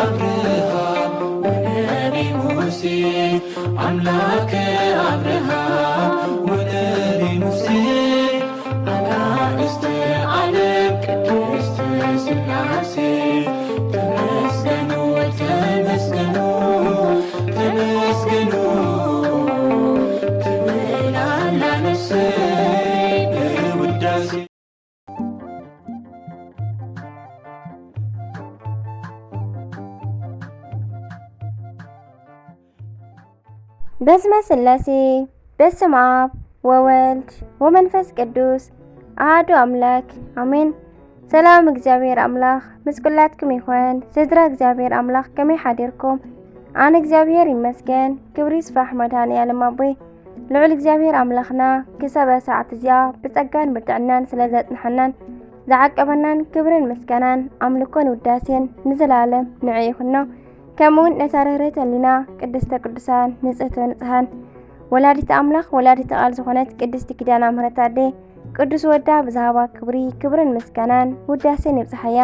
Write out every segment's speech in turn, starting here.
አብርሃም ወነቢ ሙሴ፣ አምላከ አብርሃም ወነቢ ሙሴ፣ አጋእዝተ ዓለም ቅድስት ሥላሴ፣ ተመስገኑ፣ ተመስገኑ፣ ተመስገኑ ትብል ኣላ ነፍሰይ በውዳሴ። በስመ ሥላሴ፣ በስመ አብ ወወልድ ወመንፈስ ቅዱስ አሐዱ አምላክ አሜን። ሰላም እግዚኣብሔር ኣምላኽ ምስ ኩላትኩም ይኹን። ስድራ እግዚኣብሔር ኣምላኽ ከመይ ሓዲርኩም? ኣነ እግዚኣብሔር ይመስገን፣ ክብሪ ይስፋሕ መድኃኔዓለም ኣቦይ። ልዑል እግዚኣብሔር ኣምላኽና ክሳብ እዛ ሰዓት እዚኣ ብጸጋን ብጥዕናን ስለ ዘጽንሐናን ዝዓቀበናን ክብርን ምስጋናን ኣምልኮን ውዳሴን ንዘለዓለም ንዑ ይኹኖ። ከምኡውን ነታ ርህርህቲ ህሊና ቅድስተ ቅዱሳን ንጽህተ ንጽሃን ወላዲተ ኣምላኽ ወላዲተ ቃል ዝኾነት ቅድስቲ ኪዳነ ምሕረት ኣደይ ቅዱስ ወዳ ብዝሃባ ክብሪ ክብርን ምስጋናን ውዳሴን ይብጽሓያ።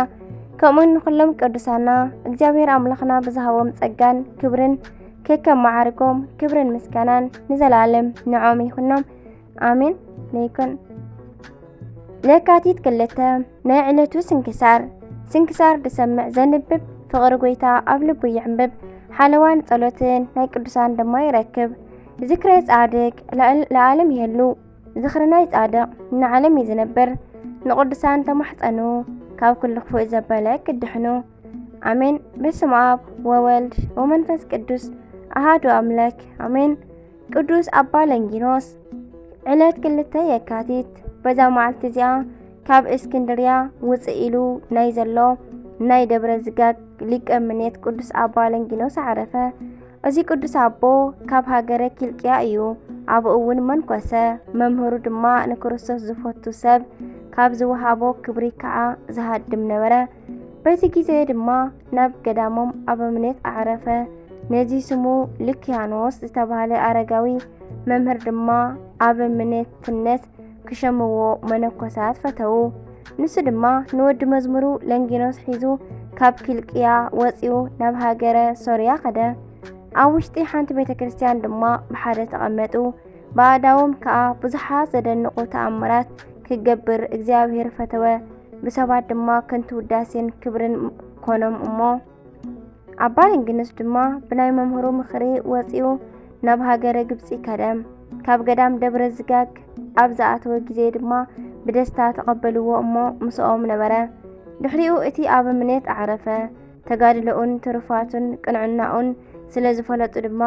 ከምኡውን ንኹሎም ቅዱሳና እግዚኣብሔር ኣምላኽና ብዝሃቦም ጸጋን ክብርን ከከም መዓርጎም ክብርን ምስጋናን ንዘለዓለም ንዖም ይኹኖም። ኣሜን። ነይኩን ለካቲት ክልተ ናይ ዕለቱ ስንክሳር። ስንክሳር ዝሰምዕ ዘንብብ ፍቕሪ ጐይታ ኣብ ልቡ ይዕንብብ። ሓለዋን ጸሎትን ናይ ቅዱሳን ድማ ይረክብ። ዝክረ ጻድቅ ለዓል-፣ ለዓለም ይህሉ። ዝኽሪ ናይ ጻድቕ ንዓለም እዩ ዝነብር። ንቅዱሳን ተማሕጸኑ፣ ካብ ኩሉ ክፉእ ዘበለ ክድሕኑ። ኣሜን። በስመ አብ ወወልድ ወመንፈስ ቅዱስ አሐዱ አምላክ አሜን። ቅዱስ አባ ለንጊኖስ ዕለት ክልተ የካቲት በዛ መዓልቲ እዚኣ ካብ እስክንድርያ ውፅእ ኢሉ ናይ ዘሎ ናይ ደብረ ዝጋግ ሊቀ ምኔት ቅዱስ አባ ለንጊኖስ ዓረፈ። እዚ ቅዱስ ኣቦ ካብ ሃገረ ኪልቅያ እዩ። ኣብኡ እውን መንኮሰ። መምህሩ ድማ ንክርስቶስ ዝፈቱ ሰብ ካብ ዝወሃቦ ክብሪ ከዓ ዝሃድም ነበረ። በቲ ግዜ ድማ ናብ ገዳሞም ኣበምኔት ኣዕረፈ። ነዚ ስሙ ልክያኖስ ዝተባህለ ኣረጋዊ መምህር ድማ ኣበምኔትነት ክሸምዎ መነኮሳት ፈተዉ። ንሱ ድማ ንወዲ መዝሙሩ ለንጊኖስ ሒዙ ካብ ኪልቅያ ወፂኡ ናብ ሃገረ ሶርያ ከደ። ኣብ ውሽጢ ሓንቲ ቤተ ክርስቲያን ድማ ብሓደ ተቐመጡ። ብኣእዳዎም ከኣ ብዙሓት ዘደንቑ ተኣምራት ክገብር እግዚኣብሔር ፈተወ። ብሰባት ድማ ከንቱ ውዳሴን ክብርን ኮኖም እሞ፣ ኣባ ለንጊኖስ ድማ ብናይ መምህሩ ምኽሪ ወጺኡ ናብ ሃገረ ግብጺ ከደ። ካብ ገዳም ደብረ ዝጋግ ኣብ ዝኣተወ ግዜ ድማ ብደስታ ተቐበልዎ እሞ ምስኦም ነበረ። ድሕሪኡ እቲ ኣበምኔት ኣዕረፈ። ተጋድሎኡን ትሩፋቱን ቅንዕናኡን ስለ ዝፈለጡ ድማ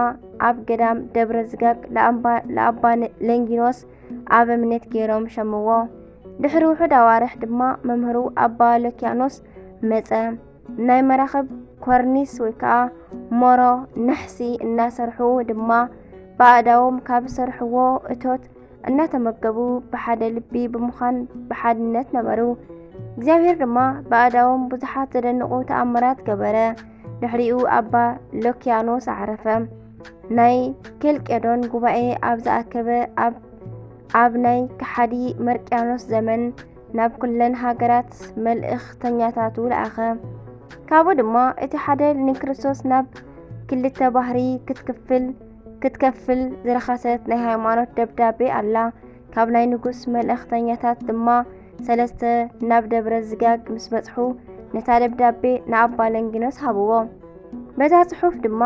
ኣብ ገዳም ደብረ ዝጋግ ለኣምባ-፣ ለኣባ ነ-፣ ለንጊኖስ ኣበምኔት ገይሮም ሸምዎ። ድሕሪ ውሑድ ኣዋርሕ ድማ መምህሩ ኣባ ሎኪያኖስ መጸ። ናይ መራኽብ ኮርኒስ ወይ ከኣ ሞሮ ናሕሲ እናሰርሑ ድማ ብኣእዳዎም ካብ ዝሰርሕዎ እቶት እናተመገቡ ብሓደ ልቢ ብምዃን ብሓድነት ነበሩ። እግዚኣብሔር ድማ ብኣእዳዎም ብዙሓት ዘደንቑ ተኣምራት ገበረ። ድሕሪኡ ኣባ ሎኪያኖስ ኣዕረፈ። ናይ ኬልቄዶን ጉባኤ ኣብ ዝኣከበ ኣብ፣ ኣብ ናይ ከሓዲ መርቅያኖስ ዘመን ናብ ኩለን ሃገራት መልእኽተኛታቱ ለኣኸ። ካብኡ ድማ እቲ ሓደ ንክርስቶስ ናብ ክልተ ባህሪ ክትክፍል፣ ክትከፍል ዝረኸሰት ናይ ሃይማኖት ደብዳቤ ኣላ። ካብ ናይ ንጉስ መልእኽተኛታት ድማ ሰለስተ ናብ ደብረ ዝጋግ ምስ በጽሑ ነታ ደብዳቤ ንኣባ ለንጊኖስ ሃብዎ። በዛ ጽሑፍ ድማ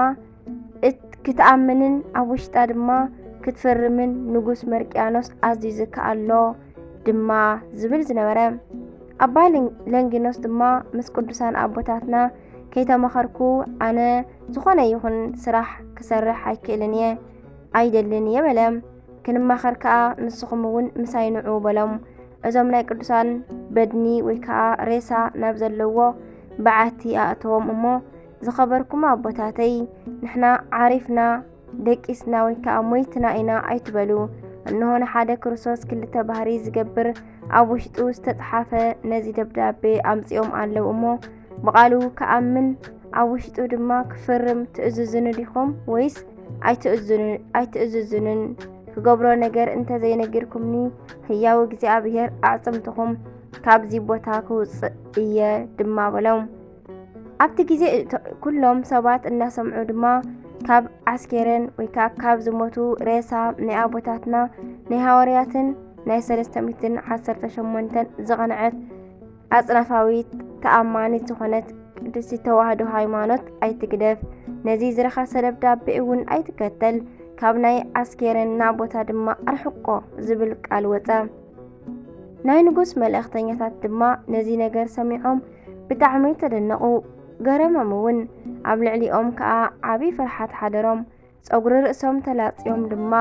እት-፣ ክትኣምንን ኣብ ውሽጣ ድማ ክትፍርምን ንጉስ መርቅያኖስ ኣዚዙካ ኣሎ ድማ ዝብል ዝነበረ። ኣባ ለን-፣ ለንጊኖስ ድማ ምስ ቅዱሳን ኣቦታትና ከይተማኸርኩ ኣነ ዝኾነ ይኹን ስራሕ ክሰርሕ ኣይክእልን እየ፣ ኣይደልን እየ በለ። ክንማኸር ከኣ ንስኹም እውን ምሳይ ንዑ በሎም። እዞም ናይ ቅዱሳን በድኒ ወይ ከኣ ሬሳ ናብ ዘለዎ በዓቲ ኣእተዎም እሞ፣ ዝኸበርኩም ኣቦታተይ፣ ንሕና ዓሪፍና፣ ደቂስና ወይ ከኣ ሞይትና ኢና ኣይትበሉ። እንሆ ንሓደ ክርስቶስ ክልተ ባህሪ ዝገብር ኣብ ውሽጡ ዝተጽሓፈ ነዚ ደብዳቤ ኣምጺኦም ኣለዉ እሞ፣ ብቓሉ ክኣምን ኣብ ውሽጡ ድማ ክፍርም ትእዝዙኒ ዲኹም ወይስ ኣይትእዝዙን-፣ ኣይትእዝዙንን? ክገብሮ ነገር እንተዘይነጊርኩምኒ፣ ህያው እግዚኣብሔር ኣዕጽምትኹም ካብዚ ቦታ ክውጽእ እየ ድማ በሎም። ኣብቲ ግዜ እቶ-፣ ኩሎም ሰባት እናሰምዑ ድማ ካብ ዓስኬረን ወይ ከዓ ካብ ዝሞቱ ሬሳ ናይ ኣቦታትና ናይ ሃዋርያትን ናይ ሰለስተ ሚእትን ዓሰርተ ሸሞንተን ዝቐንዐት ኣጽናፋዊት ተኣማኒት ዝኾነት ቅድስቲ ተዋህዶ ሃይማኖት ኣይትግደፍ። ነዚ ዝረኸሰ ደብዳቤ እውን ኣይትከተል፣ ካብ ናይ ዓስኬረና ቦታ ድማ ኣርሕቆ ዝብል ቃል ወጸ። ናይ ንጉስ መልእኽተኛታት ድማ ነዚ ነገር ሰሚዖም ብጣዕሚ ተደነቑ፣ ገረሞም እውን። ኣብ ልዕሊኦም ከኣ ዓቢ ፍርሓት ሓደሮም። ጸጉሪ ርእሶም ተላጽዮም ድማ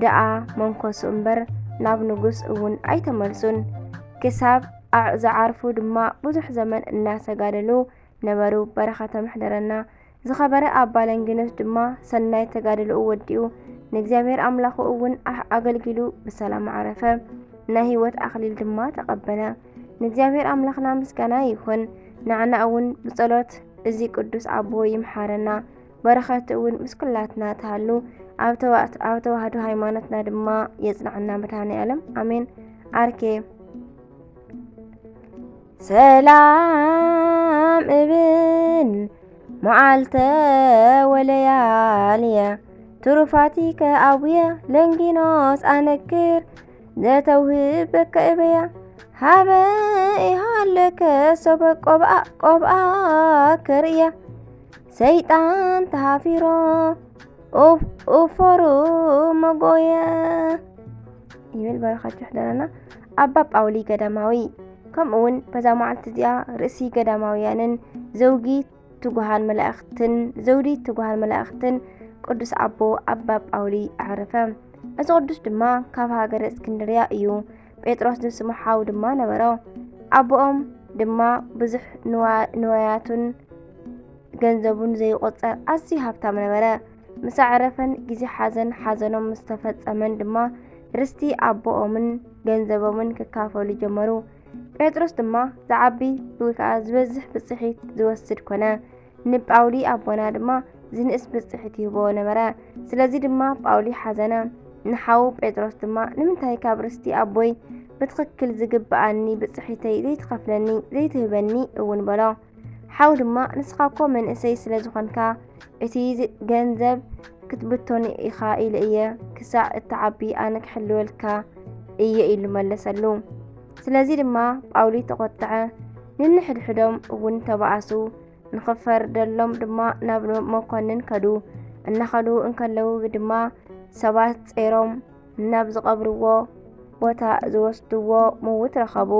ደኣ መንኮሱ እምበር ናብ ንጉስ እውን ኣይተመልሱን። ክሳብ ኣ-፣ ዝዓርፉ ድማ ብዙሕ ዘመን እናተጋደሉ ነበሩ። በረኸቶም ይሕደረና። ዝኸበረ ኣባ ለንጊኖስ ድማ ሰናይ ተጋድሎኡ ወዲኡ ንእግዚኣብሔር ኣምላኹ እውን ኣሕ-፣ ኣገልጊሉ ብሰላም ዓረፈ። ናይ ህይወት ኣኽሊል ድማ ተቐበለ። ንእግዚኣብሔር ኣምላኽና ምስጋና ይኹን። ንዓና እውን ብጸሎት እዚ ቅዱስ ኣቦ ይምሓረና። በረኸቱ እውን ምስ ኩላትና ትሃሉ። ኣብ ተዋ-፣ ኣብ ተዋህዶ ሃይማኖትና ድማ የጽንዓና መድኃኔ ዓለም። ኣሜን። ኣርኬ ሰላም እብል መዓልተ ወለያልየ ትሩፋቲከ ኣቡየ ለንጊኖስ ኣነክር ዘተውህበከ እበያ ሃበ ኢሃለከ ሶበ ቆብኣ ቆብኣ ከርእያ ሰይጣን ተሃፊሮ ኡፍ-፣ ኡፈሩ መጎየ ይብል በረኸቱ ይሕደረና። ኣባ ጳውሊ ገዳማዊ። ከምኡ እውን በዛ መዓልቲ እዚኣ ርእሲ ገዳማውያንን ዘውጊ ትጉሃን መላእኽትን፣ ዘውዲ ትጉሃን መላእኽትን ቅዱስ ኣቦ ኣባ ጳውሊ ኣዕረፈ። እዚ ቅዱስ ድማ ካብ ሃገረ እስክንድርያ እዩ። ጴጥሮስ ዝስሙ ሓው ድማ ነበሮ። ኣቦኦም ድማ ብዙሕ ንዋ-፣ ንዋያቱን ገንዘቡን ዘይቆጸር ኣዝዩ ሃብታም ነበረ። ምስ ኣዕረፈን ግዜ ሓዘን ሓዘኖም ምስ ተፈጸመን ድማ ርስቲ ኣቦኦምን ገንዘቦምን ክካፈሉ ጀመሩ። ጴጥሮስ ድማ ዝዓቢ ወይ ከኣ ዝበዝሕ ብጽሒት ዝወስድ ኮነ። ንጳውሊ ኣቦና ድማ ዝንእስ ብጽሒት ይህቦ ነበረ። ስለዚ ድማ ጳውሊ ሓዘነ። ንሓዉ ጴጥሮስ ድማ፣ "ንምንታይ ካብ ርስቲ ኣቦይ ብትኽክል ዝግብኣኒ ብጽሒተይ ዘይትኸፍለኒ፣ ዘይትህበኒ?" እውን በሎ። ሓው ድማ፣ "ንስኻ እኮ መንእሰይ ስለ ዝኾንካ፣ እቲ ዝ-፣ ገንዘብ ክትብቶኒ ኢኻ ኢለ እየ፣ ክሳዕ እትዓቢ ኣነ ክሕልወልካ እየ" ኢሉ መለሰሉ። ስለዚ ድማ ጳውሊ ተቖጥዐ። ንንሕድሕዶም እውን ተባኣሱ። ንኽፈርደሎም ድማ ናብ መኮንን ከዱ። እናኸዱ እንከለዉ ድማ ሰባት ጸይሮም ናብ ዝቐብርዎ ቦታ ዝወስድዎ ምዉት ረኸቡ።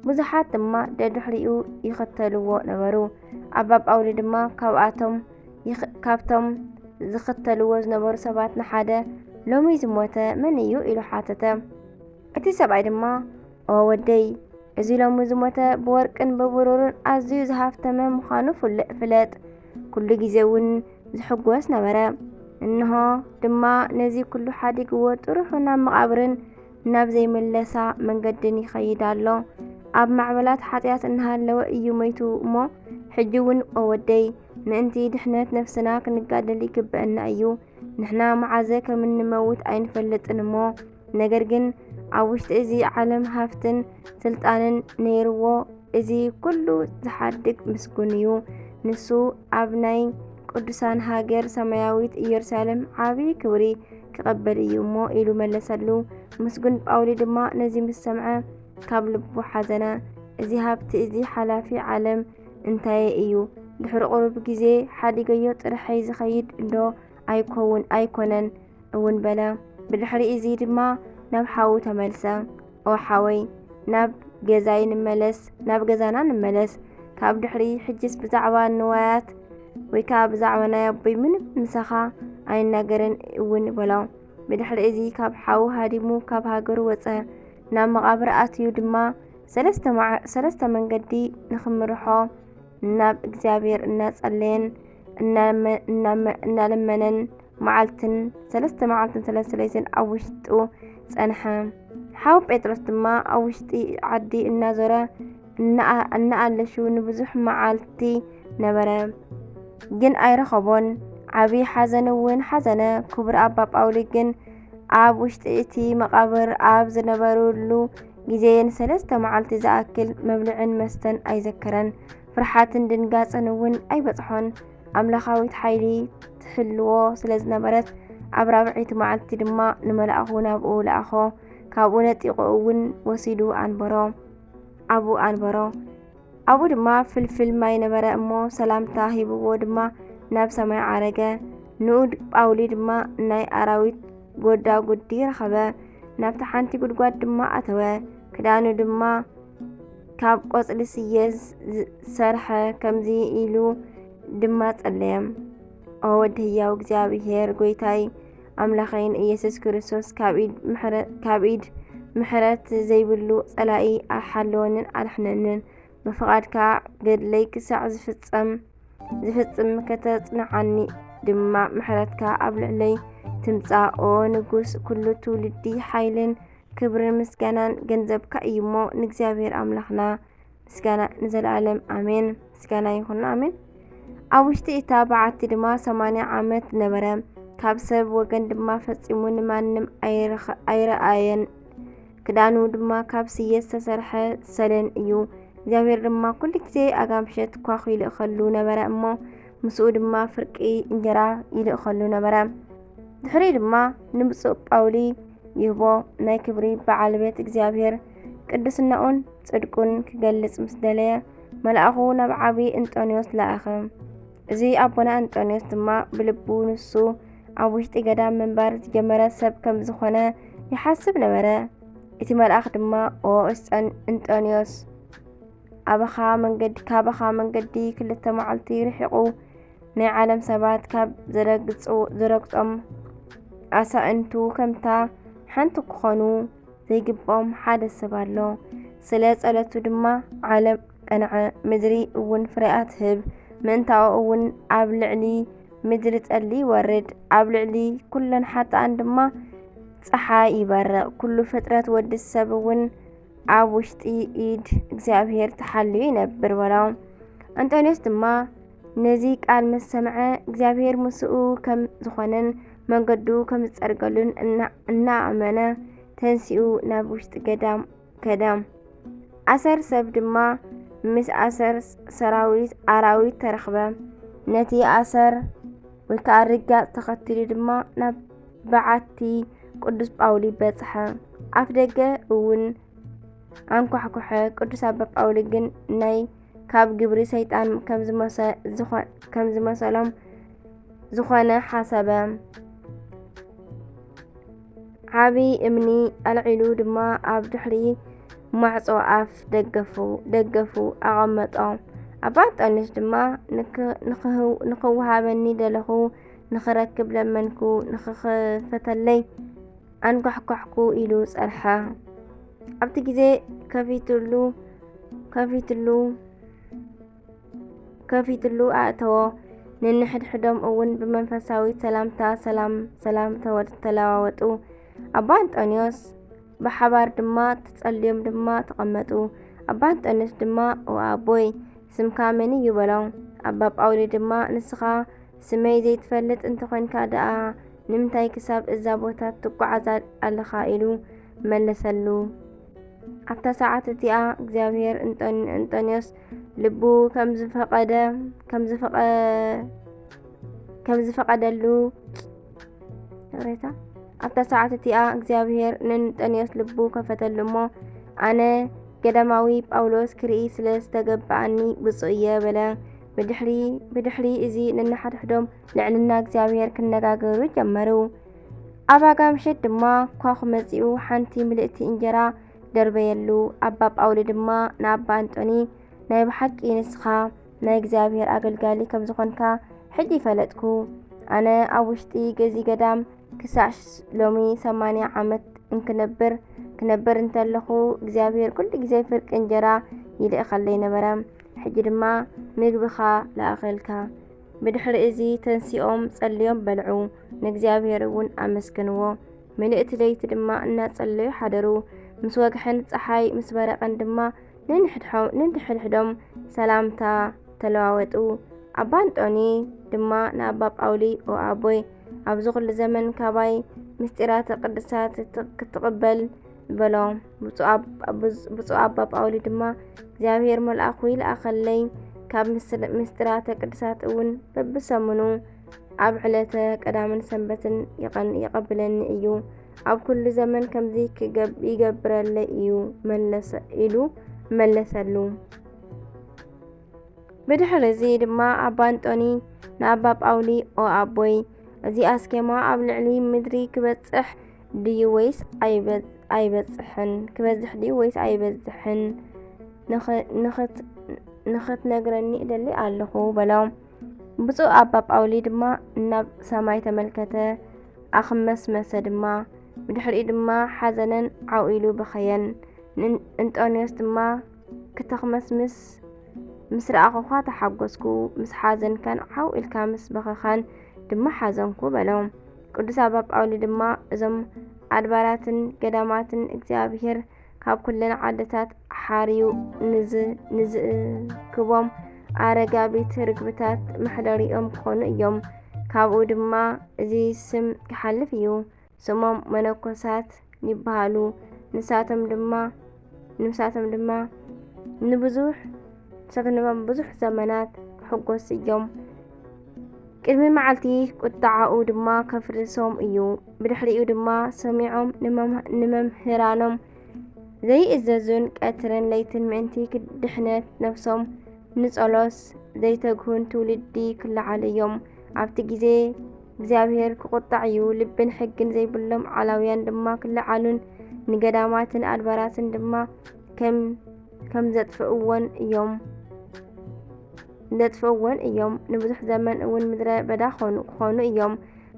ብዙሓት ድማ ደድሕሪኡ ይኽተልዎ ነበሩ። ኣባ ጳውሊ ድማ ካብኣቶም ይኽ-፣ ካብቶም ዝኽተልዎ ዝነበሩ ሰባት ንሓደ፣ "ሎሚ ዝሞተ መን እዩ?" ኢሉ ሓተተ። እቲ ሰብኣይ ድማ፣ "ኦ ወደይ፣ እዚ ሎሚ ዝሞተ ብወርቅን ብብሩርን ኣዝዩ ዝሃፍተመ ምዃኑ ፍል-፣ ፍለጥ፣ ኩሉ ግዜ እውን ዝሕጎስ ነበረ። እንሆ ድማ ነዚ ኩሉ ሓዲግዎ ጥርሑ ናብ መቓብርን ናብ ዘይምለሳ መንገድን ይኸይድ ኣሎ። ኣብ ማዕበላት ሓጢኣት እናሃለወ እዩ ሞይቱ እሞ፣ ሕጂ እውን ኦ ወደይ፣ ምእንቲ ድሕነት ነፍስና ክንጋደል ይግበአና እዩ። ንሕና መዓዘ ከም እንመውት ኣይንፈልጥን እሞ፣ ነገር ግን ኣብ ውሽጢ እዚ ዓለም ሃፍትን ስልጣንን ነይርዎ፣ እዚ ኩሉ ዝሓድግ ምስጉን እዩ። ንሱ ኣብ ናይ ቅዱሳን ሃገር ሰማያዊት ኢየሩሳሌም ዓቢ ክብሪ ክቐበል እዩ እሞ" ኢሉ መለሰሉ። ምስጉን ጳውሊ ድማ ነዚ ምስ ሰምዐ ካብ ልቡ ሓዘነ። "እዚ ሃብቲ እዚ ሓላፊ ዓለም እንታይ እዩ? ድሕሪ ቁሩብ ግዜ ሓዲገዮ ጥርሐይ ዝኸይድ እንዶ ኣይኮውን-፣ ኣይኮነን?" እውን በለ። ብድሕሪ እዚ ድማ ናብ ሓዉ ተመልሰ። "ኦ ሓወይ፣ ናብ ገዛይ ንመለስ፣ ናብ ገዛና ንመለስ። ካብ ድሕሪ ሕጅስ ብዛዕባ ንዋያት ወይ ከኣ ብዛዕባ ናይ ኣቦይ ምንም ምሳኻ ኣይናገርን እውን" በሎ። ብድሕሪ እዚ ካብ ሓዉ ሃዲሙ ካብ ሃገሩ ወጸ። ናብ መቓብር ኣትዩ ድማ ሰለስተ መዓ-፣ ሰለስተ መንገዲ ንኽምርሖ ናብ እግዚኣብሔር እናጸለየን እናመ-፣ እናመ-፣ እናለመነን መዓልትን ሰለስተ መዓልትን ሰለስተ ለይትን ኣብ ውሽጡ ጸንሐ። ሓው ጴጥሮስ ድማ ኣብ ውሽጢ ዓዲ እናዞረ እናኣ-፣ እናኣለሹ ንብዙሕ መዓልቲ ነበረ፣ ግን ኣይረኸቦን። ዓቢ ሓዘን እውን ሓዘነ። ክቡር ኣባ ጳውሊ ግን ኣብ ውሽጢ እቲ መቓብር ኣብ ዝነበሩሉ ግዜ ንሰለስተ መዓልቲ ዝኣክል መብልዕን መስተን ኣይዘከረን። ፍርሓትን ድንጋጽን እውን ኣይበጽሖን። ኣምላኻዊት ሓይሊ ትህልዎ ስለ ዝነበረት፣ ኣብ ራብዐይቲ መዓልቲ ድማ ንመልኣኹ ናብኡ ለኣኾ። ካብኡ ነጢቑ እውን ወሲዱ ኣንበሮ፣ ኣብኡ ኣንበሮ። ኣብኡ ድማ ፍልፍል ማይ ነበረ እሞ፣ ሰላምታ ሂብዎ ድማ ናብ ሰማይ ዓረገ። ንኡድ ጳውሊ ድማ ናይ ኣራዊት ጎዳጉዲ ረኸበ። ናብታ ሓንቲ ጉድጓድ ድማ ኣተወ። ክዳኑ ድማ ካብ ቆጽሊ ስየ ዝሰርሐ፣ ከምዚ ኢሉ ድማ ጸለየ። ኦ ወዲ ህያው እግዚኣብሔር፣ ጎይታይ ኣምላኸይን ኢየሱስ ክርስቶስ፣ ካብ ኢድ ምሕረ-፣ ካብ ኢድ ምሕረት ዘይብሉ ጸላኢ ሓልወንን ኣድሕነንን። ብፍቓድካ ገድለይ ክሳዕ ዝፍጸም፣ ዝፍጽም ከተጽንዓኒ ድማ ምሕረትካ ኣብ ልዕለይ ትምጻእ። ኦ ንጉስ፣ ኩሉ ትውልዲ ሓይልን ክብርን ምስጋናን ገንዘብካ እዩ እሞ፣ ንእግዚኣብሔር ኣምላኽና ምስጋና ንዘለኣለም ኣሜን። ምስጋና ይኹን፣ ኣሜን። ኣብ ውሽጢ እታ በዓቲ ድማ ሰማንያ ዓመት ነበረ። ካብ ሰብ ወገን ድማ ፈጺሙ ንማንም ኣይረኸ-፣ ኣይረኣየን። ክዳኑ ድማ ካብ ስየ ዝተሰርሐ ሰሌን እዩ። እግዚኣብሔር ድማ ኩሉ ግዜ ኣጋምሸት ኳኹ ይልእኸሉ ነበረ እሞ፣ ምስኡ ድማ ፍርቂ እንጀራ ይልእኸሉ ነበረ። ድሕሪ ድማ ንብፁዕ ጳውሊ ይህቦ። ናይ ክብሪ በዓል ቤት እግዚኣብሔር ቅድስናኡን ጽድቁን ክገልጽ ምስ ደለየ፣ መልኣኹ ናብ ዓቢ እንጦንዮስ ለኣኸ። እዚ ኣቦና እንጦንዮስ ድማ ብልቡ ንሱ ኣብ ውሽጢ ገዳም ምንባር ዝጀመረ ሰብ ከም ዝኾነ ይሓስብ ነበረ። እቲ መልኣኽ ድማ፣ "ኦ እስጠን-፣ እንጦንዮስ፣ ኣባኻ መንገዲ፣ ካባኻ መንገዲ ክልተ መዓልቲ ርሒቑ፣ ናይ ዓለም ሰባት ካብ ዘረግጹ-፣ ዝረግጾም ኣሳእንቱ ከምታ ሓንቲ ክኾኑ ዘይግብኦም ሓደ ሰብ ኣሎ። ስለ ጸሎቱ ድማ ዓለም ቀንዐ፣ ምድሪ እውን ፍሬኣ ትህብ። ምእንታኡ እውን ኣብ ልዕሊ ምድሪ ጸሊ ይወርድ፣ ኣብ ልዕሊ ኩለን ሓጥኣን ድማ ጸሓይ ይበርቕ። ኩሉ ፍጥረት ወዲ ሰብ እውን ኣብ ውሽጢ ኢድ እግዚኣብሔር ተሓልዩ ይነብር" በሎ። ኣንጦንዮስ ድማ ነዚ ቃል ምስ ሰምዐ፣ እግዚኣብሔር ምስኡ ከም ዝኾነን መንገዱ ከም ዝጸርገሉን እና-፣ እናኣመነ፣ ተንሲኡ ናብ ውሽጢ ገዳም ከደ። ኣሰር ሰብ ድማ ምስ ኣሰር ሰራዊት ኣራዊት ተረኽበ። ነቲ ኣሰር ወይ ከዓ ርጋጽ ተኸቲሉ ድማ ናብ በዓቲ ቅዱስ ጳውሊ በጽሐ። ኣፍ ደገ እውን ኣንኳሕኩሐ። ቅዱስ ኣባ ጳውሊ ግን ናይ ካብ ግብሪ ሰይጣን ከም ዝመሰ-፣ ዝኾ-፣ ከም ዝመሰሎም ዝኾነ ሓሰበ። ዓቢ እምኒ ኣልዒሉ ድማ ኣብ ድሕሪ ማዕጾ ኣፍ ደገፉ፣ ደገፉ ኣቐመጦ። ኣባ ኣንጦንዮስ ድማ፣ "ንክ-፣ ንክህው-፣ ንኽወሃበኒ ደለኹ፣ ንኽረክብ ለመንኩ፣ ንኽኽፈተለይ ኣንኳሕኳሕኩ" ኢሉ ጸንሐ። ኣብቲ ግዜ ከፊትሉ፣ ከፊትሉ፣ ከፊትሉ ኣእተዎ። ነንሕድሕዶም እውን ብመንፈሳዊ ሰላምታ ሰላም ሰላም ተወ-፣ ተለዋወጡ። ኣባ ኣንጦንዮስ ብሓባር ድማ ተጸልዮም ድማ ተቐመጡ። ኣባ ኣንጦንዮስ ድማ፣ "ኦ ኣቦይ፣ ስምካ መን እዩ?" በሎ። ኣባ ጳውሊ ድማ፣ "ንስኻ ስመይ ዘይትፈልጥ እንተኾይንካ ደኣ፣ ንምንታይ ክሳብ እዛ ቦታ ትጓዓዝ ኣለኻ?" ኢሉ መለሰሉ። ኣብታ ሰዓት እቲኣ እግዚኣብሔር እንጦን-፣ እንጦንዮስ ልቡ ከም ዝፈቐደ፣ ከም ዝፈቐ-፣ ከም ዝፈቐደሉ፣ ይቕሬታ። ኣብታ ሰዓት እቲኣ እግዚኣብሔር ንእንጦንዮስ ልቡ ከፈተሉ እሞ፣ "ኣነ ገዳማዊ ጳውሎስ ክርኢ ስለ ዝተገብኣኒ ብፁዕ እየ" በለ። ብድሕሪ፣ ብድሕሪ እዚ ነንሓድሕዶም ልዕልና እግዚኣብሔር ክነጋገሩ ጀመሩ። ኣብ ኣጋ ምሸት ድማ ኳኹ መጺኡ ሓንቲ ምልእቲ እንጀራ ደርበየሉ። ኣባ ጳውሊ ድማ ንኣባ ኣንጦኒ፣ "ናይ ብሓቂ ንስኻ ናይ እግዚኣብሔር ኣገልጋሊ ከም ዝኾንካ ሕጂ ፈለጥኩ። ኣነ ኣብ ውሽጢ ገዚ ገዳም ክሳዕ ሎሚ ሰማንያ ዓመት እንክነብር፣ ክነብር እንተለኹ እግዚኣብሔር ኩሉ ግዜ ፍርቂ እንጀራ ይልእኸለይ ነበረ። ሕጂ ድማ ምግብኻ ለኣኸልካ።" ብድሕሪ እዚ ተንሲኦም ጸልዮም በልዑ፣ ንእግዚኣብሔር እውን ኣመስገንዎ። ምልእቲ ለይቲ ድማ እናጸለዩ ሓደሩ። ምስ ወግሐን ጸሓይ ምስ በረቐን ድማ ነንሕድሖ-፣ ነንሕድሕዶም ሰላምታ ተለዋወጡ። ኣባ ኣንጦኒ ድማ ንኣባ ጳውሊ፣ "ኦ ኣቦይ፣ ኣብዚ ኩሉ ዘመን ካባይ ምስጢራተ ቅዱሳት ትቅ-፣ ክትቕበል?" በሎ። ብፁዕ ኣብ-፣ ብፁዕ ኣባ ጳውሊ ድማ፣ "እግዚኣብሔር መልኣኹ ይልኣኸለይ፣ ካብ ምስጢራተ ቅዱሳት እውን በብሰሙኑ ኣብ ዕለተ ቀዳምን ሰንበትን ይቐብለኒ እዩ። ኣብ ኩሉ ዘመን ከምዚ ይገብረለይ እዩ ኢሉ መለሰሉ። ብድሕሪ እዚ ድማ ኣባ እንጦኒ ንኣባ ጳውሊ፣ ኦ ኣቦይ፣ እዚ ኣስኬማ ኣብ ልዕሊ ምድሪ ክበጽሕ ድዩ ወይስ ኣይበጽሕን? ክበዝሕ ድዩ ወይስ ኣይበዝሕን? ንኽትነግረኒ እደሊ ኣለኹ በሎ። ብፁዕ ኣባ ጳውሊ ድማ ናብ ሰማይ ተመልከተ፣ ኣኽመስመሰ ድማ። ብድሕሪኡ ድማ ሓዘነን ዓው ኢሉ በኸየን። እንጦንዮስ ድማ ክተኽመስምስ ምስ ረኣኹኻ ተሓጎስኩ፣ ምስ ሓዘንካን ዓው ኢልካ ምስ በኸኻን ድማ ሓዘንኩ በሎ። ቅዱስ ኣባ ጳውሊ ድማ እዞም ኣድባራትን ገዳማትን እግዚኣብሔር ካብ ኩለን ዓድታት ሓርዩ ንዝእክቦም ኣረጋቢት ርግብታት መሕደሪኦም ክኾኑ እዮም። ካብኡ ድማ እዚ ስም ክሓልፍ እዩ። ስሞም መነኮሳት ይበሃሉ። ንሳቶም ድማ ንሳቶም ድማ ንብዙሕ ንሳቶም ድማ ብዙሕ ዘመናት ክሕጎስ እዮም። ቅድሚ መዓልቲ ቁጥዓኡ ድማ ከፍርሶም እዩ። ብድሕሪኡ ድማ ሰሚዖም ንመምህራኖም ዘይእዘዙን ቀትርን ለይትን ምእንቲ ድሕነት ነፍሶም ንጸሎስ ዘይተግሁን ትውልዲ ክለዓሉ እዮም። ኣብቲ ግዜ እግዚኣብሔር ክቑጣዕ እዩ። ልብን ሕግን ዘይብሎም ዓላውያን ድማ ክለዓሉን ንገዳማትን ኣድባራትን ድማ ከም ከም ዘጥፍእዎን እዮም ዘጥፍእዎን እዮም። ንብዙሕ ዘመን እውን ምድረ በዳ ኾኑ ክኾኑ እዮም።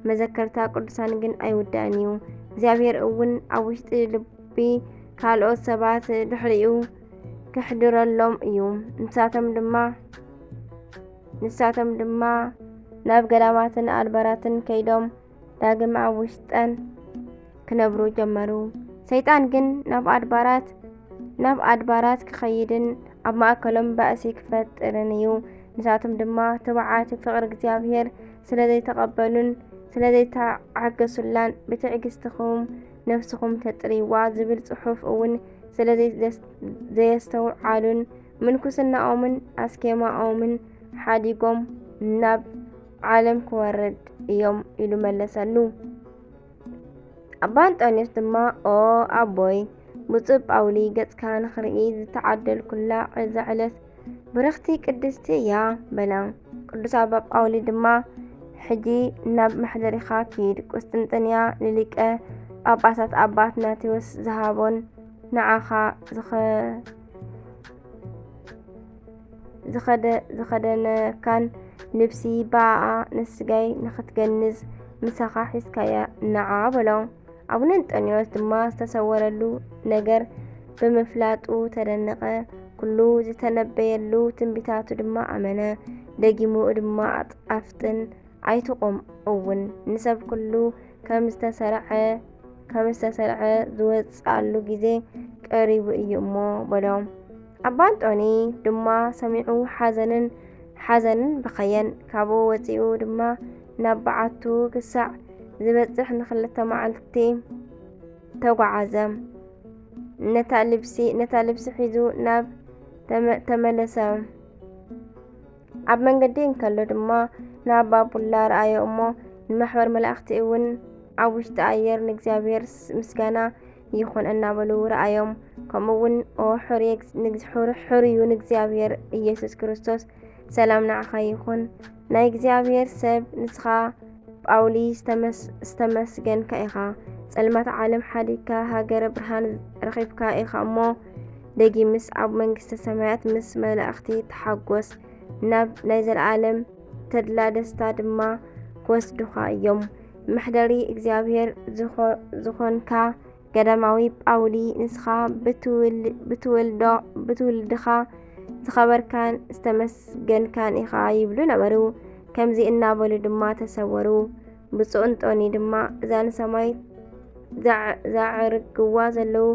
መዘከርታ ቅዱሳን ግን ኣይውዳእን እዩ። እግዚኣብሔር እውን ኣብ ውሽጢ ልቢ ካልኦት ሰባት ድሕሪኡ ክሕድረሎም እዩ። ንሳቶም ድማ ንሳቶም ድማ ናብ ገዳማትን ኣድባራትን ከይዶም ዳግም ኣብ ውሽጠን ክነብሩ ጀመሩ። ሰይጣን ግን ናብ ኣድባራት ናብ ኣድባራት ክኸይድን ኣብ ማእከሎም ባእሲ ክፈጥርን እዩ። ንሳቶም ድማ ትብዓት ፍቕሪ እግዚኣብሔር ስለ ዘይተቐበሉን ስለ ዘይተዓገሱላን ብትዕግስትኹም ነፍስኹም ተጥርይዋ ዝብል ጽሑፍ እውን ስለ ዘየስተውዓሉን ምንኩስናኦምን ኣስኬማኦምን ሓዲጎም ናብ ዓለም ክወርድ እዮም ኢሉ መለሰሉ። ኣባ እንጦንዮስ ድማ ኦ ኣቦይ ብፁዕ ጳውሊ ገጽካ ንኽርኢ ዝተዓደልኩላ እዛ ዕለት ብርኽቲ ቅድስቲ እያ በለ። ቅዱስ ኣባ ጳውሊ ድማ ሕጂ ናብ መሕደሪኻ ኪድ፣ ቁስጥንጥንያ ንሊቀ ጳጳሳት ኣባ ኣትናቴዎስ ዝሃቦን ንዓኻ ዝኸደነካን ልብሲ ብኣኣ ንስጋይ ንኽትገንዝ ምሳኻ ሒዝካያ ንዓ በሎ። ኣቡነ እንጦንዮስ ድማ ዝተሰወረሉ ነገር ብምፍላጡ ተደነቐ። ኩሉ ዝተነበየሉ ትንቢታቱ ድማ ኣመነ። ደጊሙ ድማ ኣፍጥን ኣይትቑም እውን ንሰብ ኩሉ ከም ዝተሰርዐ ከም ዝተሰርዐ ዝወፅኣሉ ግዜ ቀሪቡ እዩ እሞ በሎም። ኣባ እንጦኒ ድማ ሰሚዑ ሓዘንን ሓዘንን በኸየን። ካብኡ ወፂኡ ድማ ናብ በዓቱ ክሳዕ ዝበፅሕ ንክልተ መዓልቲ ተጓዓዘ። ነታ ልብሲ ነታ ልብሲ ሒዙ ናብ ተመ- ተመለሰ። ኣብ መንገዲ እንከሎ ድማ ንኣባ ቡላ ረኣዮ እሞ ንማሕበር መላእኽቲ እውን ኣብ ውሽጢ ኣየር ንእግዚኣብሔር ምስጋና ይኹን እናበሉ ረኣዮም። ከምኡ እውን ኦ ሕሩየ ሕሩዩ ንእግዚኣብሔር ኢየሱስ ክርስቶስ ሰላም ንዓኻ ይኹን። ናይ እግዚኣብሔር ሰብ ንስኻ ጳውሊ ዝተመስገንካ ኢኻ። ጸልማት ዓለም ሓዲግካ ሃገረ ብርሃን ረኺብካ ኢኻ እሞ ደጊምስ ኣብ መንግስተ ሰማያት ምስ መላእኽቲ ተሓጎስ። ናብ ናይ ዘለኣለም ተድላ ደስታ ድማ ክወስዱኻ እዮም። መሕደሪ እግዚኣብሔር ዝኾንካ ገዳማዊ ጳውሊ ንስኻ ብትውልድኻ ዝኸበርካን ዝተመስገንካን ኢኻ ይብሉ ነበሩ። ከምዚ እናበሉ ድማ ተሰወሩ። ብፁዕ እንጦኒ ድማ እዛ ንሰማይ ዘዕርግዋ ዘለዉ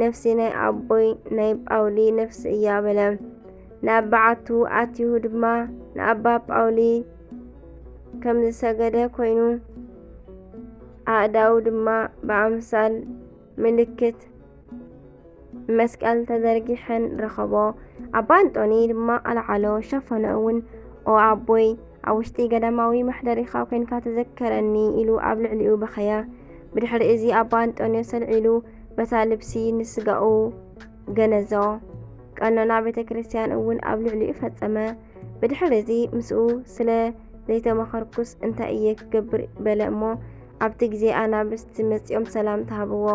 ነፍሲ ናይ ኣቦይ ናይ ጳውሊ ነፍሲ እያ በለ። ናብ በዓቱ ኣትዩ ድማ ንኣባ ጳውሊ ከምዝሰገደ ኮይኑ ኣእዳው ድማ ብኣምሳል ምልክት መስቀል ተዘርጊሐን ረኸቦ። ኣባ እንጦኒ ድማ ኣልዓሎ፣ ሸፈኖ እውን፣ "ኦ ኣቦይ፣ ኣብ ውሽጢ ገዳማዊ መሕደሪኻ ኮይንካ ተዘከረኒ" ኢሉ ኣብ ልዕሊኡ በኸየ። ብድሕሪ እዚ ኣባ እንጦንዮስ ኣልዒሉ በታ ልብሲ ንስጋኡ ገነዞ። ቀኖና ቤተ ክርስቲያን እውን ኣብ ልዕሊኡ ፈጸመ። ብድሕሪ እዚ ምስኡ ስለ ዘይተማኸርኩስ እንታይ እየ ክገብር በለ እሞ ኣብቲ ግዜ ኣናብስቲ መጺኦም ሰላምታ ሃብዎ።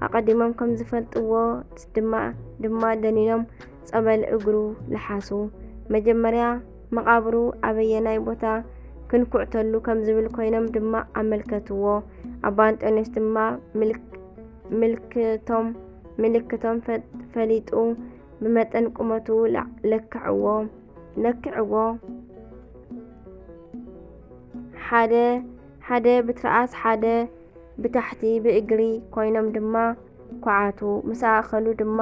ኣቐዲሞም ከም ዝፈልጥዎ ድማ ድማ ደኒኖም ጸበል እግሩ ለሓሱ። መጀመርያ መቓብሩ ኣበየናይ ቦታ ክንኩዕተሉ ከም ዝብል ኮይኖም ድማ ኣመልከትዎ። ኣባ ኣንጦንዮስ ድማ ምልክ- ምልክቶም ምልክቶም ፈ- ፈሊጡ ብመጠን ቁመቱ ላ- ለክዕዎ ለክዕዎ ሓደ ሓደ ብትርኣስ ሓደ ብታሕቲ ብእግሪ ኮይኖም ድማ ኳዓቱ። ምስ ኣእኸሉ ድማ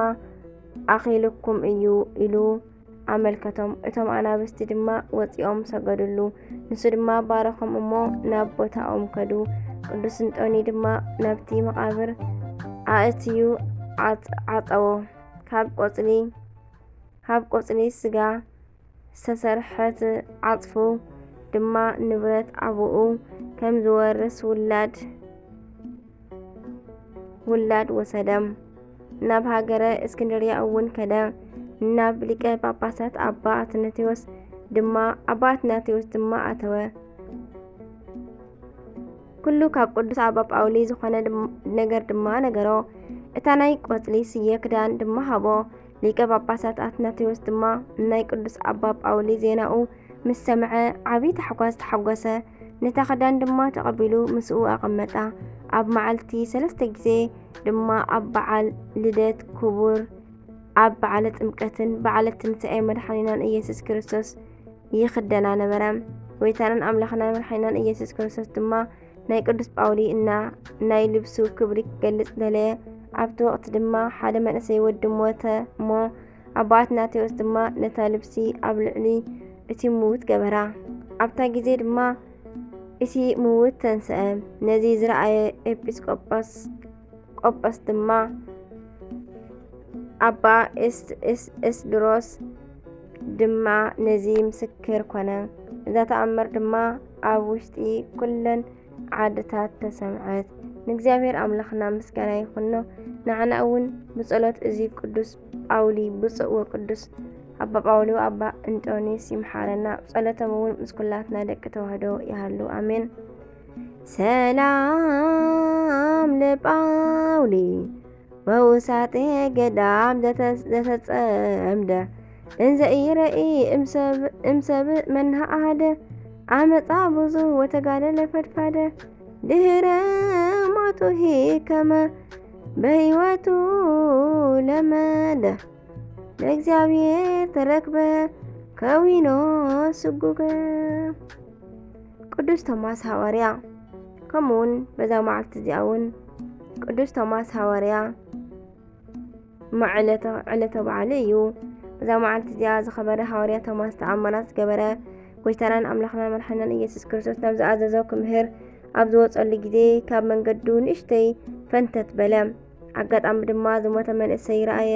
ኣኺሉኩም እዩ ኢሉ ኣመልከቶም። እቶም ኣናብስቲ ድማ ወጺኦም ሰገዱሉ። ንሱ ድማ ባረኾም እሞ ናብ ቦታኦም ከዱ። ቅዱስ እንጦኒ ድማ ናብቲ መቓብር ኣእትዩ ዓጽ- ዓጸዎ። ካብ ቆጽሊ ካብ ቆጽሊ ስጋ ዝተሰርሐት ዓጽፉ ድማ ንብረት ኣቡኡ ከም ዝወርስ ውላድ ውላድ ወሰደ። ናብ ሃገረ እስክንድርያ እውን ከደ። ናብ ሊቀ ጳጳሳት ኣባ ኣትናቴዎስ ድማ ኣባ ኣትናቴዎስ ድማ ኣተወ። ኩሉ ካብ ቅዱስ ኣባ ጳውሊ ዝኾነ ድም- ነገር ድማ ነገሮ። እታ ናይ ቆጽሊ ስየ ክዳን ድማ ሃቦ። ሊቀ ጳጳሳት ኣትናቴዎስ ድማ ናይ ቅዱስ ኣባ ጳውሊ ዜናኡ ምስ ሰምዐ ዓቢ ታሕጓስ ተሓጎሰ። ነታ ክዳን ድማ ተቐቢሉ ምስኡ ኣቐመጣ። ኣብ መዓልቲ ሰለስተ ግዜ ድማ ኣብ በዓል ልደት ክቡር ኣብ በዓለ ጥምቀትን በዓለ ትንሳኤ መድሓኒናን ኢየሱስ ክርስቶስ ይኽደና ነበረ። ጎይታናን ኣምላኽናን መድሓኒናን ኢየሱስ ክርስቶስ ድማ ናይ ቅዱስ ጳውሊ እና ናይ ልብሱ ክብሪ ክገልጽ ደለየ። ኣብቲ ወቕቲ ድማ ሓደ መንእሰይ ወዲ ሞተ እሞ ኣቦ ኣትናቴዎስ ድማ ነታ ልብሲ ኣብ ልዕሊ እቲ ምውት ገበራ። ኣብታ ግዜ ድማ እቲ ምውት ተንስአ። ነዚ ዝረኣየ ኤጲስቆጶስ ቆጶስ ድማ ኣባ እስ- እስ- እስድሮስ ድማ ነዚ ምስክር ኮነ። እዛ ተኣምር ድማ ኣብ ውሽጢ ኩለን ዓድታት ተሰምዐት። ንእግዚኣብሔር ኣምላኽና ምስጋና ይኹኖ። ንዓና እውን ብጸሎት እዚ ቅዱስ ጳውሊ ብፁዕ ወቅዱስ ኣባ ጳውሊ ኣባ እንጦንዮስ ይምሓረና። ጸሎቶም እውን ምስ ኩላትና ደቂ ተዋህዶ ይሃሉ። ኣሜን። ሰላም ለጳውሊ ወውሳጤ ገዳም ዘተ- ዘተጸምደ እንዘ ኢረኢ እምሰብ- እምሰብ መናሃሃደ ኣመጻ ብዙ ወተጋደለ ፈድፋደ ድህረ ሞቱ ሂከመ በህይወቱ ለመደ ለእግዚኣብሔር ተረክበ ከዊኖ ስጉገ። ቅዱስ ቶማስ ሃዋርያ። ከምኡውን በዛ መዓልቲ እዚኣ እውን ቅዱስ ቶማስ ሃዋርያ መዕለተ ዕለተ በዓሉ እዩ። በዛ መዓልቲ እዚኣ ዝኸበረ ሃዋርያ ቶማስ ተኣምራት ዝገበረ ጎይታናን ኣምላኽናን መድሓኒናን ኢየሱስ ክርስቶስ ናብ ዝኣዘዞ ክምህር ኣብ ዝወጸሉ ግዜ ካብ መንገዱ ንእሽተይ ፈንተት በለ። ኣጋጣሚ ድማ ዝሞተ መንእሰይ ረኣየ።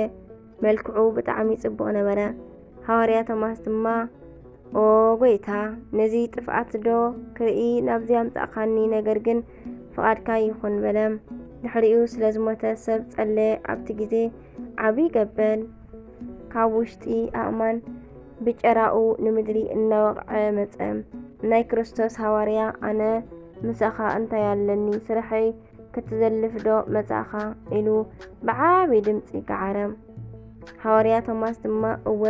መልክዑ ብጣዕሚ ጽቡቕ ነበረ። ሃዋርያ ቶማስ ድማ ኦ ጎይታ፣ ነዚ ጥፍኣት ዶ ክርኢ ናብዚ ኣምጻእካኒ? ነገር ግን ፍቓድካ ይኹን በለ። ድሕሪኡ ስለ ዝሞተ ሰብ ጸለየ። ኣብቲ ግዜ ዓቢ ገበል ካብ ውሽጢ ኣእማን ብጨራኡ ንምድሪ እናወቕዐ መጸ። ናይ ክርስቶስ ሃዋርያ ኣነ ምሳኻ እንታይ ኣለኒ? ስርሐይ ክትዘልፍ ዶ መጻእኻ? ኢሉ ብዓቢ ድምጺ ገዓረ። ሃዋርያ ቶማስ ድማ እወ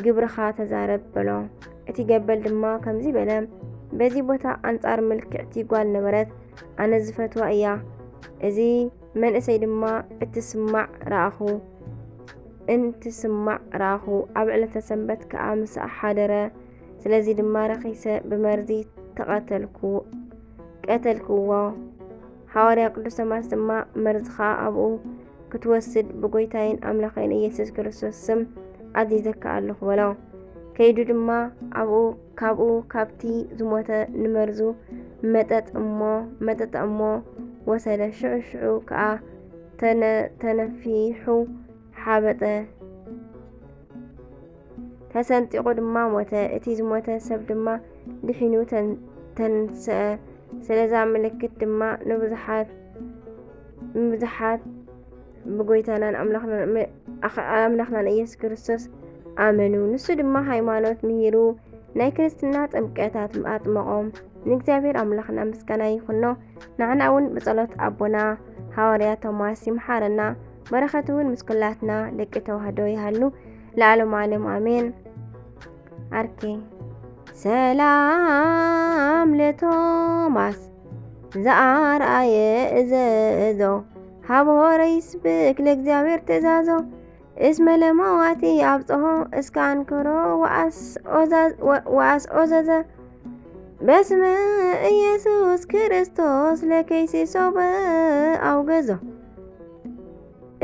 ግብርኻ ተዛረብ በሎ። እቲ ገበል ድማ ከምዚ በለ፣ በዚ ቦታ ኣንጻር ምልክዕቲ ጓል ነበረት፣ ኣነ ዝፈትዋ እያ። እዚ መንእሰይ ድማ እትስማዕ ረኣኹ፣ እንትስማዕ ረኣኹ፣ ኣብ ዕለተ ሰንበት ከኣ ምስኣ ሓደረ። ስለዚ ድማ ረኺሰ ብመርዚ ተቐተልኩ ቀተልክዎ። ሃዋርያ ቅዱስ ቶማስ ድማ መርዝኻ ኣብኡ ክትወስድ ብጎይታይን ኣምላኸይን ኢየሱስ ክርስቶስ ስም ኣዚዘካ ኣለኹ በሎ። ከይዱ ድማ ኣብኡ ካብኡ ካብቲ ዝሞተ ንመርዙ መጠጥ እሞ መጠጠ እሞ ወሰደ። ሽዑ ሽዑ ከኣ ተነ- ተነፊሑ ሓበጠ፣ ተሰንጢቑ ድማ ሞተ። እቲ ዝሞተ ሰብ ድማ ድሒኑ ተን-፣ ተንስአ። ስለዛ ምልክት ድማ ንብዙሓት፣ ንብዙሓት ብጎይታናን ኣምላኽናን፣ ኣምላኽናን ኢየሱስ ክርስቶስ ኣመኑ። ንሱ ድማ ሃይማኖት ምሂሩ ናይ ክርስትና ጥምቀት ኣጥመቖም። ንእግዚኣብሔር ኣምላኽና ምስጋና ይኹኖ። ንዓና እውን ብጸሎት ኣቦና ሃዋርያ ቶማስ ይምሓረና። በረኸቱ እውን ምስ ኩላትና ደቂ ተዋህዶ ይሃሉ ለዓለም ዓለም ኣሜን። ኣርኬ ሰላም ለቶማስ ዘኣርኣየ እዘዞ ሃቦ ረይስብክ ለእግዚኣብሔር ትእዛዞ እስመ ለመዋቲ ኣብጽሖ እስከ ኣንክሮ ወኣስኦዘዘ በስመ ኢየሱስ ክርስቶስ ለከይሲ ሶበ ኣውገዞ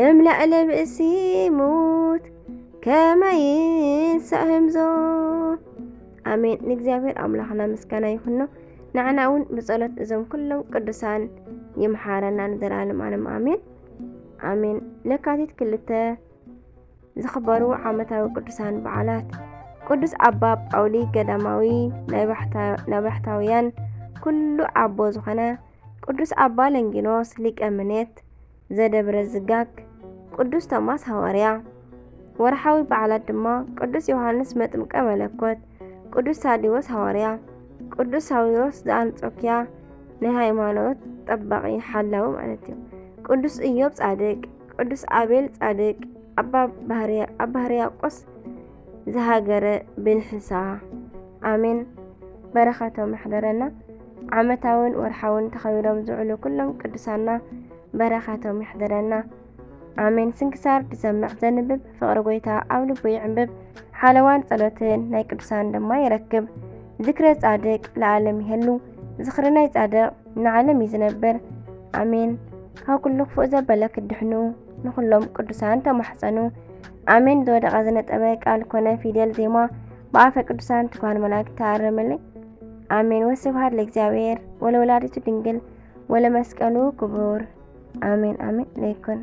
እም ላዕለ ብእሲ ሙት ከመይን ሰህምዞ። ኣሜን። ንእግዚኣብሔር ኣምላኽና ምስጋና ይኹኖ። ንዓና እውን ብጸሎት እዞም ኩሎም ቅዱሳን ይምሓረና ንዘለዓለም ኣለም ኣሜን። ኣሜን። ለካቲት ክልተ ዝኽበሩ ዓመታዊ ቅዱሳን በዓላት። ቅዱስ ኣባ ጳውሊ ገዳማዊ ናይ ባሕታ-፣ ናይ ባሕታውያን ኩሉ ኣቦ ዝኾነ፣ ቅዱስ ኣባ ለንጊኖስ ሊቀ ምኔት ዘደብረ ዝጋግ፣ ቅዱስ ቶማስ ሃዋርያ። ወርሓዊ በዓላት ድማ ቅዱስ ዮሃንስ መጥምቀ መለኮት፣ ቅዱስ ታዲዎስ ሃዋርያ፣ ቅዱስ ሳዊሮስ ዘኣንጾኪያ ናይ ሃይማኖት ጠባቒ ሓላዊ ማለት እዩ። ቅዱስ ኢዮብ ጻድቅ፣ ቅዱስ ኣቤል ጻድቅ፣ ኣባ ባህርያ-፣ ኣባ ህርያቆስ ዝሃገረ ብንሕሳ። ኣሜን። በረኸቶም ይሕደረና። ዓመታውን ወርሓውን ተኸቢሮም ዝውዕሉ ኩሎም ቅዱሳና በረኸቶም ይሕደረና። ኣሜን። ስንክሳር ዝሰምዕ ዘንብብ ፍቕሪ ጎይታ ኣብ ልቡ ይዕንብብ። ሓለዋን ጸሎትን ናይ ቅዱሳን ድማ ይረክብ። ዝክረ ጻድቅ ለዓለም ይሄሉ። ዝኽሪ ናይ ጻድቅ ንዓለም እዩ ዝነብር። ኣሜን። ካብ ኩሉ ክፉእ ዘበለ ክድሕኑ ንኹሎም ቅዱሳን ተማሕጸኑ። ኣሜን። ዝወደቐ ዝነጠበ ቃል ኮነ ፊደል ዜማ ብኣፈ ቅዱሳን ትጓን መላእክት ተኣረመለይ። ኣሜን። ወስብሐት ለእግዚኣብሔር ወለወላዲቱ ድንግል ወለመስቀሉ ክቡር። ኣሜን፣ ኣሜን። ለይኩን።